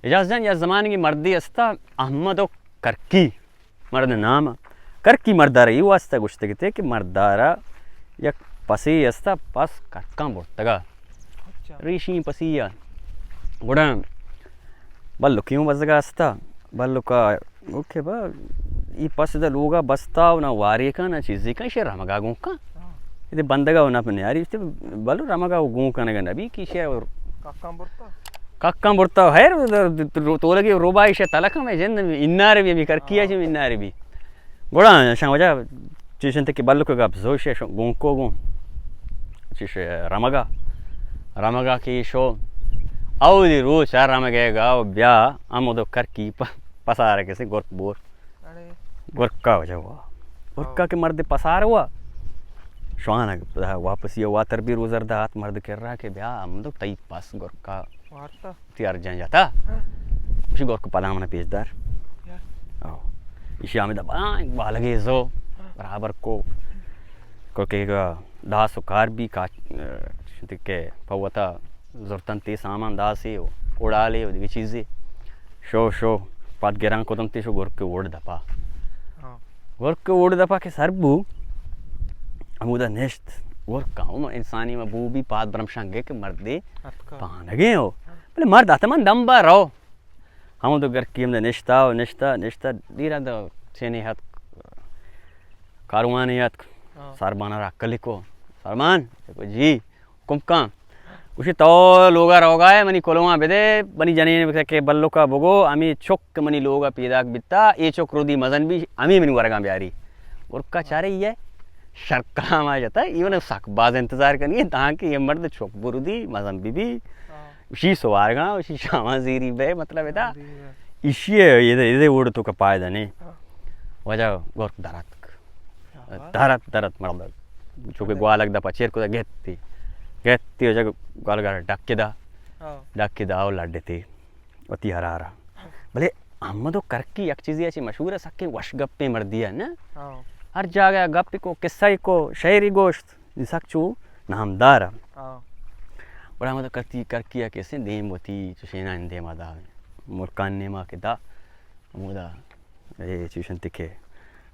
اعجاز جان، یک زمانگی مردے استا، احمد و کرکی مرد نام۔ کرکی مردارا ای واسطہ گوشتگ تے کہ مردارا یک پسے استا، پس کرکاں برتگا۔ اچھا۔ ریشیں پسی ءَ۔ گڑا بلکیں بزگا استا۔ بلکا گو کہ با، ای پس دا لوگا بستا و نہ وارے کن، نہ چیزے کن، شے رمگا گون کن۔ ہاں۔ ادے بندگا و نہ نیاری، تے بلو رمگا و گون کنگا نبی کہ شے کاکاں برتا۔ کاکاں برتا، خیر، تو لگے روبائی شے تلکا میں جند انار بی، ہمیں کرکیا چے انار بی۔ گڑا شان وجہ چیشن تے کہ بلک گپ زو شے شو گون کو گون۔ چیش رمگا۔ رمگا کہ شو۔ او دی روچ رمگے گا و بیا، ہمودو کرکی پ-، پسار کسے گرک بور۔ اڑے۔ گرکا وجہ ہوا۔ گرکا ہاں۔ کہ مرد پسار ہوا۔ شوانگ واپسی واتر بی روزر دات مرد کرا کہ بیا ہمودو تئی پس گرکا۔ وارتا۔ تی ارجان جاتا۔ ہاں۔ اسی گرک پدا منا پیش دار۔ یا۔ او۔ اسی آمد بلائیں بالگے زو۔ ہاں۔ برابر کو۔ کو کہ گا داس و کار بی کا، شنتی کہ پوتا زرتن تی سامان داسے و اڑالے و دیگه چیزے۔ شو، شو، پاد گران کدم تی شو گرک وڑ دپا۔ ہاں۔ گرک وڑ دپا کہ سر بو، ہمودا نشت۔ گرک ہم انسانی ما بو بی پاد برمشان گے کہ مردے اتکا۔ پانگے ہو۔ ہاں۔ بلے مرد اتمن دم با رو۔ ہمودو گرکی ہمدا نشتا و نشتا، نشتا، دیرا دا چینے ہت، کاروانی ہت، ہاں۔ ساربانا را کلکو۔ ساربان، جی، حکم کن۔ گوشی، تو لوگا روگا ہے، منی کلواں بدے، منی جنین بکتا کہ بلوکا بگو، ہمیں چک منی لوگا پیداک بیتا، اے چک رودی مزن بی، ہمیں منی ورگاں بیاری۔ گرکا چارے یہ شر کلام آ جاتا، ایون سک باز انتظار کنی ہے، تاکہ یہ مرد چک برودی مزن بی بی۔ ہاں۔ اشی سوارگاں، اشی شاما زیری بے، مطلب ادا۔ زیری بے۔ اشی ہے، یہ دے، یہ دے اوڑ تو کا پائدہ نہیں۔ ہاں۔ وجہ گرک دراتک۔ کیا بات۔ درات، درات مرد۔ چونکہ گوالک دپا چیر کو گتی۔ گتی وجہ گوالک ڈک دا۔ ہاں۔ ڈک دا او لڈتی۔ وتی ہرارا۔ بلے احمد و کرکی یک چیزی اچی مشہور ہے، سکیں وش گپیں مردی ہے نا۔ ہاں۔ ہر جاگہ گپ کو، قصہ کو، شعری گوشت۔ سک چو نامدار۔ ہاں۔ گڑا ہمدا کرتی کرکی ء کسیں دیم وتی چشینانی دیما دا۔ ملکانی نیما کہ دا، ہمودا، اے چوشنتی کہ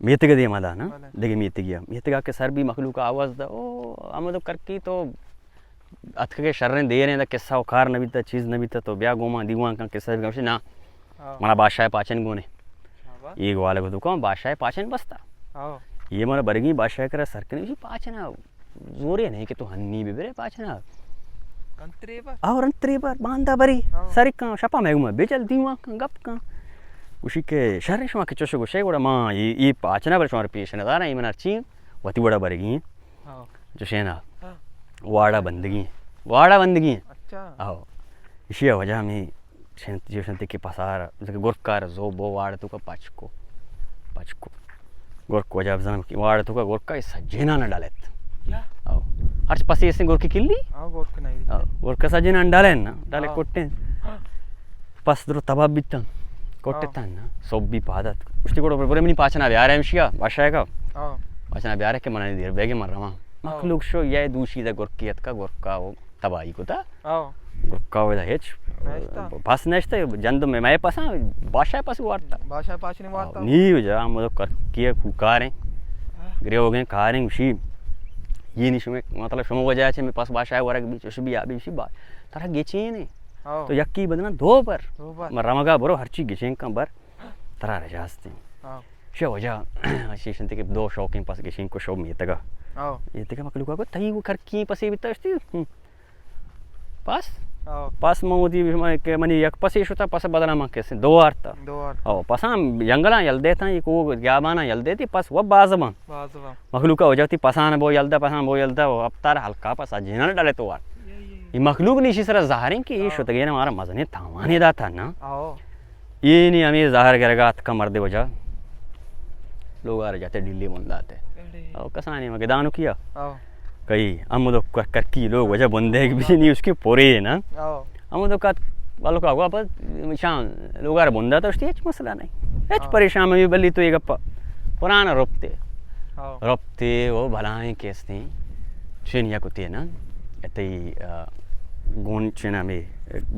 میتگ دیما دا نا، بلے۔ دگہ میتگی ء۔ میتگا کہ سر بی مخلوق آواز دا، او ہمدو کرکی تو اتکگے شریں دیریں دا، قصہ و کار نہ بیتا، چیز نہ بیتا، تو بیا گوما دیوان کن قصہ بکن۔ نا، ہاں۔ منا بادشاہ پاچن گونے۔ شاباش۔ یہ گوالے کو دکان بادشاہ پاچن بستا۔ ہاں۔ یہ منا برگی بادشاہ کرا سر کنی، اسی پاچنا زورے نہیں کہ تو ہنی ببرے پاچنا۔ رنترے بر۔ آو رنترے بر، باندا بری، ہاں۔ سرکاں، شپا میں گوما بجل دیوان کن، گپ کن۔ گوشی کہ شر شما کہ چوش گوشے گوڑا ما یہ، یہ پاچنا بر شما پیش نہ دارا، یہ من ہرچی وتی وڑا برگی۔ ہاں۔ چوشینا۔ ہاں۔ واڑا بندگی۔ واڑا بندگی۔ اچھا۔ آو۔ اشی وجہ ہمیں چنت، جو چنتے کہ پسار، گرکار زو بو واڑ تو کا پچ کو۔ پچ کو۔ گرک وجہ بزن کہ واڑ تو کا گرکا سجینا نہ ڈالت۔ یا۔ آو۔ ہرچ پسی اسیں گرکی کلی؟ آو، گرک نہیں۔ آو۔ گرکا سجینا ڈالن نا، ڈالے ہاں۔ کٹیں۔ ہاں۔ پس درو تباب بیتن۔ کٹتن نا۔ صبح بی پادت۔ اشتی گوڑو برے منی پاچنا بیارے ہمشیا، بادشاہ کا۔ ہاں۔ پاچنا بیارے کہ من دیر بیگے من رواں۔ ہاں۔ مخلوق شو، یہ دوشی دا گرکی اتکا، گرکا وہ تباہی کتا۔ ہاں۔ گرکا ودا ہچ۔ نشتا۔ پس نشتا، جند میں، میں پساں، بادشاہ پس وارتا۔ بادشاہ پاچنی وارتا۔ نی وجہ ہم تو کر کیا کوکاریں۔ ہاں۔ گریوگیں کاریں شی۔ یہ نی شمے، مطلب شمو وجہ چے میں پس بادشاہ ورگ بی، چوش بی آبی شی با-، ترا گچین ہے۔ ہاں۔ تو یکی بدنا دو بر۔ دو بر۔ من رمگا برو ہرچی گچین کن بر۔ ترا رجاستیں۔ ہاں۔ شو وجہ، شیشنتے کہ دو شوقیں پس گچین کو شو میتگا۔ ہاں۔ میتگا مخلوقا کو تئی وہ کر کی پسے بیتا اشتی۔ ہم۔ پس؟ او۔ پس من وتی کہ منی یک پسے شتا، پس بدلا من کسے دو آرتا۔ دو آرتا۔ او، پساں جنگلاں یل دیتاں، یک وہ گیاباناں یل دیتی، پس وہ باز باں۔ باز باں۔ مخلوقا وجہ تی پسان بو یل دا، پسان بو یل دا، وہ اب تار ہلکا پس جنان ڈالے تو وار۔ یہ، یہ، یہ۔ یہ مخلوق نیشی سرا ظاہریں کہ یہ او۔ شتگین ہمارا مزنیں تاوانے داتا نا۔ او۔ اے نی ہمے زہر گرگا اتکا مردے وجہ لوگا را جاتے ڈیلی بنداتے۔ اڑے۔ او کسانی مگے دانو کیا؟ او۔ کئی ہمودو کر-، کرکی لوگ وجہ بندے بی نی اس کے پورے نا۔ او۔ ہمودو کات والو کا ہوا پر شان لوگا را بنداتا اشتی ہچ مسئلہ نہیں۔ ہچ او۔ پریشان میں بلی تو یہ گپا۔ قرآن ربتے۔ او۔ ربتے وہ بلائیں کیستے۔ چین یا کتے نا۔ اتے، آ، گون چین ہمیں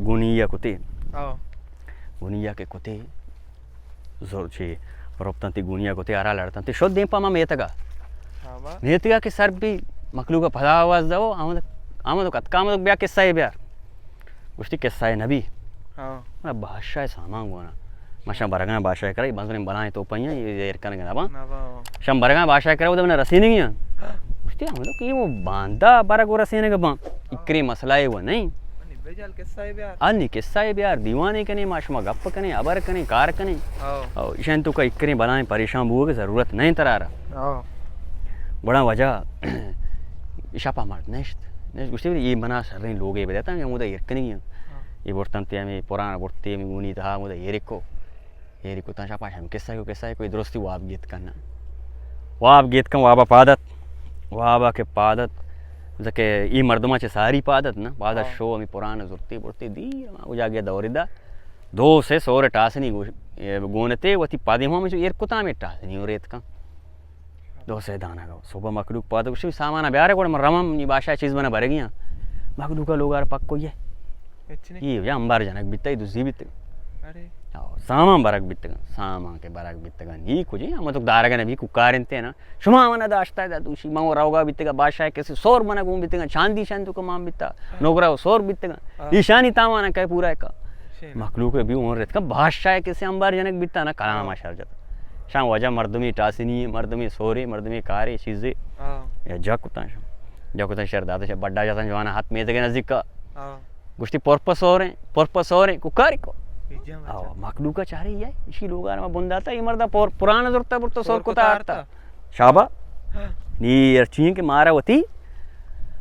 گونی یا کتے۔ او۔ گونیا کہ کتے، زور چی رپتنتی گونیا کتے، آرا لڑتنتی، شد دیم پا ما میتگا۔ ہاں با۔ میتگا کہ سر بی مخلوق پدا آواز دو، آمد، آمد کت، آمد بیا قصہ بیار۔ گوشتی قصہ نبی۔ ہاں۔ بادشاہ سامان گونا۔ ماشاء برگاں بادشاہ کرے، بزریں بلائیں تو پئیاں، یہ ایر کنگ نہ باں۔ نہ باں۔ شم برگاں بادشاہ کرے، وہ من رسینگی ہیں۔ ہاں۔ گوشتی ہم لوگ یہ وہ باندا برگ و رسینگ باں۔ ہاں۔ اکری مسئلہ ہے وہ نہیں۔ انی بجال قصہ بیار۔ انی قصہ بیار، دیوانے کنے، ما شما گپ کنے، ابر کنے، کار کنے۔ ہاں۔ او، ایشان تو کا اکریں بلائیں پریشان بوگ ضرورت نہیں ترارا۔ ہاں۔ بڑا وجہ، شپا مرد نشت۔ نشت گوشتی، یہ منا شریں لوگے بدیتا، ہمودا ایر کنگی ہیں۔ ہاں۔ یہ برتن تے ہمیں پرانا برتے، ہمیں گونی تہا، ہمودا ایر کو۔ ایر کو تاں شپا ہم قصہ کو، قصہ کو، درستی واب گیت کننا۔ واب گیت کن، وابا پادت۔ وابا کہ پادت، زکہ ای مردماں چہ ساری پادت نا، پادت ہاں۔ شو ہمیں پرانا زرتے برتے دیر، ہما اجا گیا دوری دا۔ دو سے سور ٹاسنی گوش-، اے، گونتے وتی پادے ہوں ہمیں چو ایر کتا ہمیں ٹاسنی ہوں ریت کن۔ دو سے دانا گو۔ صبح مخلوق پاد گوشی، سامان بیارے گوڑ من رمم، نی بادشاہ چیز بنا برگیاں۔ مخلوق لوگار پک کو یہ۔ اچھنے۔ یہ یا انبار جنک بیتا، یہ دزی بیتا۔ ارے۔ آو، سامان برگ بیتگاں، سامان کے برگ بیتگاں۔ نی کجے، ہم تو دارگ نبی کو کارنتے نا۔ شما من داشتا ہے دوشی، من روگا بیتگا، بادشاہ کسی سور من گون بیتگا، چاندی شان تو کمان بیتا، ہاں۔ نوگرا سور بیتگا۔ ہاں۔ ایشانی تاوان کہ پورا کا۔ شین۔ مخلوق بھی اون رت کا، بادشاہ کسی انبار جنک بیتا نا، کلام ہاں۔ شر جتا۔ شان وجہ مردمی ٹاسنی، مردمی سورے، مردمی کارے، چیزے۔ ہاں۔ یا جا کتاں شان۔ جا کتاں شر داتا، شر بڈا جاتاں جوانا ہاتھ میزگے نزدیک کا۔ ہاں۔ گوشتی، پر پہ سوریں، پر پہ سوریں، کو کاری کو۔ آو، مخلوق چارے یہ، اسی لوگا ما بنداتا، یہ مردا پر-، پرانا زرتا برتا سور کتا آتا۔ شابا۔ ہاں۔ نی ارچین کہ مارا وتی،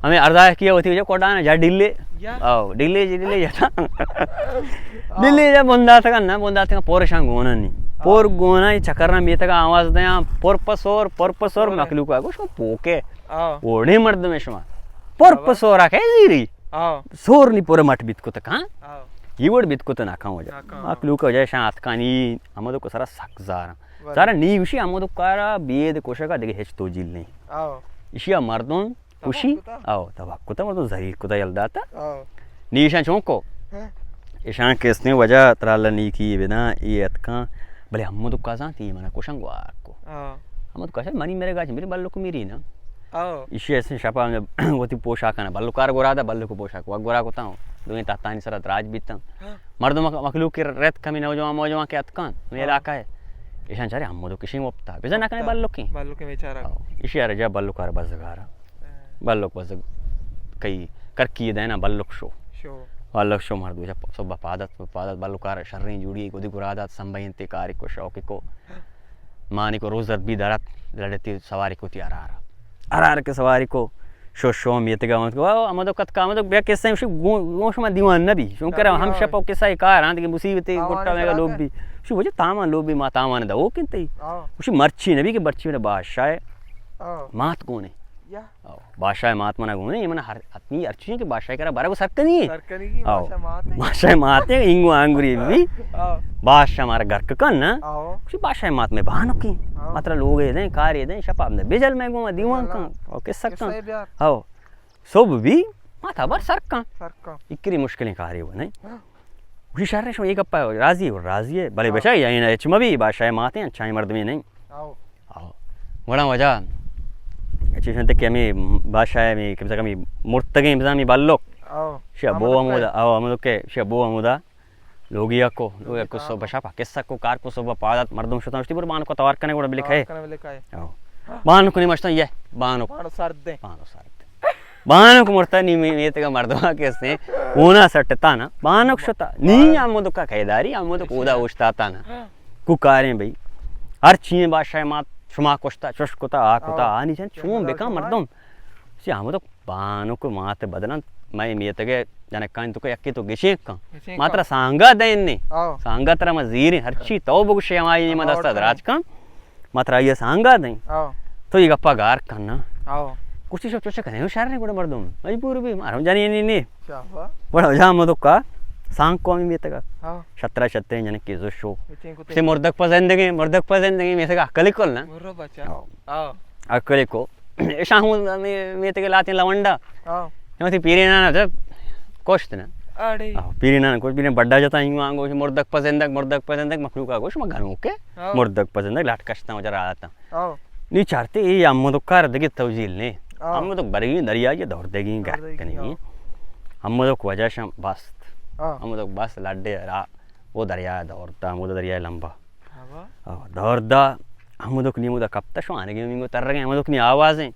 ہمیں اردا کیا وتی وجہ کوڈانا جا ڈلے۔ یا۔ آو، ڈلے جی ڈلے جا۔ آو۔ ڈلے جا بنداتا کا نا، بنداتا کا پورشان گونا نی۔ آو۔ پور گونا، یہ چکرنا میتا کا آواز دیاں، پر پہ سور، پر پہ سور، سوریں۔ مخلوق آ، گوش کو پوکے۔ آو۔ اوڑے مردم شما۔ پر پہ سورا کہ زیری۔ آو۔ سور نی پورے مٹ بیت کت کاں۔ آو۔ یہ وڑ بیت کت نہ کاں وجہ۔ نہ کاں۔ مخلوق وجہ شان اتکانی ہمدو کو سرا سک زاراں۔ بلے۔ سارا نی گوشی ہمدو کارا بید کوشگا دگہ ہچ توجیل نہیں۔ آو۔ اشیا مردم تباہ کشی، کتا۔ آو، تباہ کتا مردم ذلیل کتا یل داتا۔ آو۔ نی ایشان چون کو؟ ہاں۔ ایشان کسنے وجہ ترا اللہ نیکی بداں، یہ اتکاں، بلے ہمدو کا زانتی منا کشن گوار کو۔ آو۔ ہمدو کا شاید منی میرے گاچ میرے بلک میری نا۔ آو۔ ایشی ایسے شپا ہمیں وتی پوشاکانا بلکار گورا دا، بلک پوشاک وگ گورا کتا ہوں۔ دوئیں تحتانی سرا دراج بیتا۔ ہاں۔ مردم مخ-، مخلوق کے رت کمی نوجوان موجوان کے اتکان، ہمیں ہاں۔ علاقہ ہے۔ ایشان چارے ہمدو کشیں وپتا۔ بزن نہ کنے وپتا۔ بلکیں۔ بلکیں بیچارہ۔ ہاں۔ ایشی آ رجا بلکار بزگارا۔ ہاں۔ بلک بزگ کئی کرکی دینا بلک شو۔ شو۔ بلک شو مردو جا صبح پادت، پادت بلکار شریں جوڑی گودی گرادات سنبھینتے کاری کو شوقی کو۔ ہاں۔ مانی کو روزت بی درت لڑتی سواری کو تی ارار۔ ارار کے سواری کو شو شو میتگا مت کو، او، ہمدو کت کا، ہمدو بیا کسہ شو گو-، گو شما دیوان نبی۔ شو کرا ہم شپ او کسہ کار، ہاں، دیگه مصیبت گٹا میگا لوگ بی۔ شو وجہ تاوان لوگ بی ما تاوان دا، او کنتے۔ ہاں۔ شو مرچی نبی کہ مرچی میرا بادشاہ ہے۔ ہاں۔ مات گونے۔ یا۔ او، بادشاہ مات منا گونے، یہ منا ہر، اتنی ہر چیزیں کہ بادشاہ کرا برا کو سر کنی ہے۔ سر کنی کی او، بادشاہ مات ہے۔ بادشاہ مات ہے، انگو آنگری بھی۔ او۔ بادشاہ ہمارا گھر کا کن نا۔ او۔ کچھ بادشاہ مات میں بہانو کی۔ او۔ مطلب لوگ ہے دیں، کار ہے دیں، شپا میں بجل میں گو دیوان کن۔ او، قصہ کن۔ قصہ بیار۔ او۔ صبح بھی، مات بر سر کن۔ سر کن۔ اکری مشکلیں کاری ہو نہیں۔ ہاں۔ وشی شر شو یہ گپا راضی ہو، راضی ہے۔ بلے ہاں۔ بچا، یہ نہ اچ مبی، بادشاہ مات ہیں، اچھا مردمی نہیں۔ آو۔ آو۔ گڑا وجہ چیشن تے کہ ہمیں بادشاہ ہمیں کہ ہمیں مرتگیں بزاں ہمیں بلک۔ آو۔ شی ابو ہمودا، آو، ہمودو کہ شی ابو ہمودا لوگی کو، لوگی کو صبح شپا قصہ کو کار کو صبح پادات مردم شتن شتی بر بانک کو توار کنے گڑا بلکھے۔ توار کنے بلکھے۔ آو۔ بانک کو نہیں مشتن یہ، بانک۔ بانک سرد دیں۔ بانک سرد دیں۔ بانک مرتا نی می-، میتگا مردما کسے اونا سٹتا نا۔ بانک شتا۔ نی ہمودو کا خیداری، ہمودو کودا اوشتاتا نا۔ ہاں۔ کو کاریں بھئی۔ ہر چیئیں بادشاہ مات شما کشتا، چش کتا، آ کتا، آ نی چن، چون بکن مردم۔ سی ہمودو بانک مات بدلن، میں میتگے جنکان تو یکی تو گشیں کن۔ گشیں کن۔ ماترا سانگا دین نے۔ آو۔ سانگا ترا ما زیریں، ہر چی تو بگشے ہمائی ما دستا دراج کن۔ ما ترا یہ سانگا دیں۔ آو۔ تو یہ گپا گار کن نا۔ آو۔ کشتی شب چوشا کنے، شر نے گڑا مردم مجبور بھی، مارم جانی نی نی۔ شابا۔ بڑا جام تو کا، سانگ کو ہمیں میتگا۔ آو۔ شترا شتریں جنک کی زشو۔ سے مردک پزندگیں، مردک پزندگیں، میتگا کلی کل نا۔ برو بچا۔ آو۔ آو۔ اکلے کو۔ ایشاں ہوں می-، میتگے لاتیں لونڈا۔ آو۔ ہمتی پیرے نا نا، کشت نا۔ اڑے۔ آ، پیرینان گوش، پیرین بڈا جتا، اینگو آنگو گوش، مردک پہ زندگ، مردک پہ زندگ، مخلوقا گوش، ما گنوکے، ہاں۔ مردک پہ زندگ، لٹ کشتا، وجہ راتا۔ ہاں۔ نی چارتے، اے ہمدوکا را دگہ توجیل نے۔ ہاں۔ ہمدوک برگی دریا یہ دور دگی گرک کنی۔ ہاں۔ ہمدوک وجہ شم بست۔ ہاں۔ ہمدوک بست لڈے را، وہ دریا دور دا، ہمود دریا لمبا۔ ہاں۔ آ، دور دا، ہمدوک نی ہمودا کپتا شوانگے، ہمینگو ترگے، ہمدوک نی آوازیں۔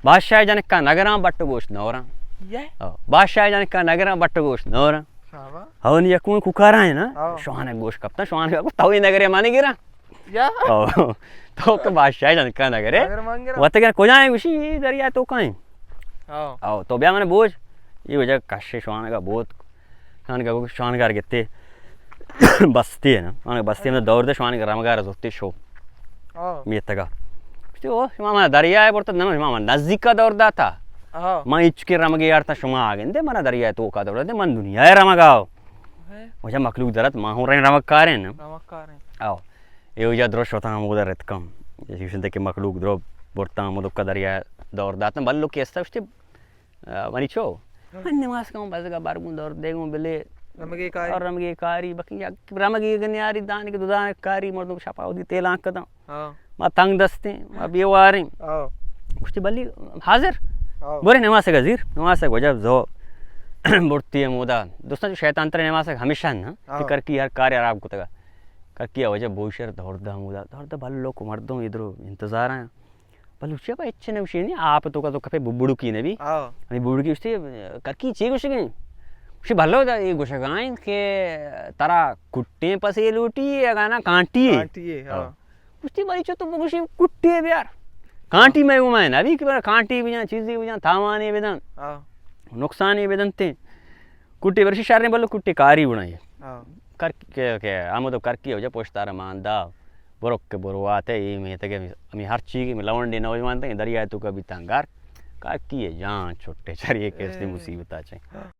بادشاہ جنکا نگراں بٹ گوش نوراں۔ یہ؟ آ، بادشاہ جنکا نگراں بٹ گوش نوراں۔ ہاں۔ ہو نی یکون کوکارا ہے نا؟ ہاں۔ شوانگ گوش کپتا، شوانگ کو توی نگرے مانی گرا۔ یا؟ ہو۔ تو کہ بادشاہ جنکا نگرے۔ نگر مان گرا۔ وتگا کجائیں گوشی، یہ دریا توکائیں۔ ہاں۔ او، تو بیا من بوج۔ یہ وجہ کشے شوانگا بوت۔ شوانگا گو، شوانگا گتے۔ بستی ہے نا۔ شوانگا بستی ہم دور دے، شوانگا رمگا رزوتے شو۔ ہاں۔ میتگا۔ گوشتی، او، شما منا دریا ہے برتا، نہ، شما منا نزدیکا دور داتا۔ ہاں۔ ما اچ کے رمگے یارتا شما آگندے، منا دریا توکا دور دے، من دنیا ہے رمگا ہو۔ ہے۔ وجہ مخلوق درت، ما ہوں رین رمگ کاریں نا۔ رمگ کاریں۔ او۔ اے وجہ درو شتاں ہمودا رتکاں۔ ایشی گوشنت کہ مخلوق درو برتاں ہمودوکا دریا دور داتاں۔ بلو کہ استا گوشتی، آ، منی چو؟ ہاں۔ من نماز کاں بزگا بارگوں دور دیگوں بلے۔ رمگے کاری۔ اور رمگے کاری، بکی یک رمگے گنیاری دان کہ دو دان کاری مردم شپا ودی تیلان کداں۔ ہاں۔ ما تنگ دستیں، ما بیواریں۔ ہاں۔ گوشتی بلی حاضر۔ ہاں۔ برے نماز گزیر، نماز وجہ زو برتی ہمودا۔ دوستاں جو شیطان ترے نماز ہمیشہ نا، ہاں۔ کہ کرکی ہر کاری خراب کتگا۔ کرکی وجہ بوشر دور دا ہمودا۔ دور دا بلو کو مردم ادرو انتظار ہیں۔ بلوچی ءَ پہ ہچ نہ گوشی، نی آپ تو کا تو کپے ببڑکی نبی۔ ہاں۔ ہمیں ببڑکی گوشتی، کرکی چی گوشگیں؟ گوشی بھلو دا، یہ گوشگائیں کہ ترا کٹیں پسے لوٹی، اگاں نا کانٹی۔ کانٹی ہے، ہاں۔ ہاں۔ گوشتی بھائی چو تو بگوشی کٹے بیار۔ کانٹی میں وہ میں نبی کہ کانٹی بجان، چیزی بجان، تاوانے بدن۔ ہاں۔ نقصانے بدنتے۔ کٹی برشی شریں بلو کٹی کاری بنائی۔ ہاں۔ کر کے، کے، آمد و کر کی وجہ پشتارا ماندا۔ برک کے برواتے، یہ میں تک ہمیں ہر چیز میں لونڈے نوجوان تک دریا تو کبھی تنگار۔ کر کی ہے جان چھٹے چریے کیسے اے۔ مصیبت آ چاہیں۔ ہاں۔